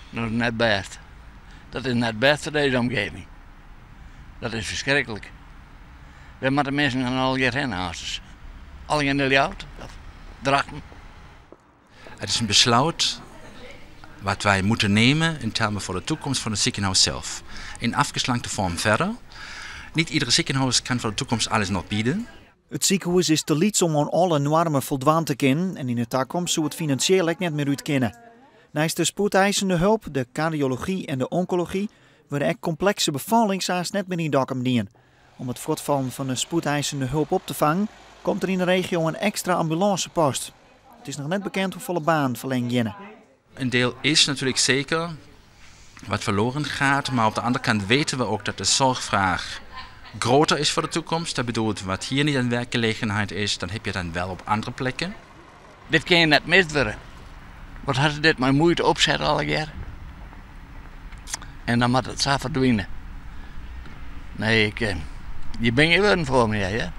Dat is net bêst. Dat is net bêst foar dizze omgeving. Dat is ferskriklik. Wêr moatte minsken dan allegear hinne aanstens? Allegear nei Ljouwert of Drachten? Het is een besluit wat wij moeten nemen in termen voor de toekomst van het ziekenhuis zelf. In afgeslankte vorm verder. Niet iedere ziekenhuis kan voor de toekomst alles nog bieden. It sikehûs is te lyts om oan alle noarmen foldwaan te kinnen en yn de takomst soe it finansjeel ek net mear útkinne. Neist de spoedeisende hulp, de kardiology en de onkology wurde ek komplekse befallings aanst net mear yn Dokkum dien. Om it fuortfallen fan de spoedeisende hulp op te fangen, komt der yn de regio in ekstra ambulânsepost. It is noch net bekend hoefolle banen ferlern geane. Een deel is natuurlijk zeker wat verloren gaat, maar op de andere kant weten we ook dat de zorgvraag groter is voor de toekomst. Dat bedoelt, wat hier niet een werkgelegenheid is, dan heb je dan wel op andere plekken. Dit kin je net mist wurde. Wat ha se dit mei muoite opset allegear. En dan moat it sa ferdwine. Nee, ik, hjir binne gjin wurden foar mear, hear.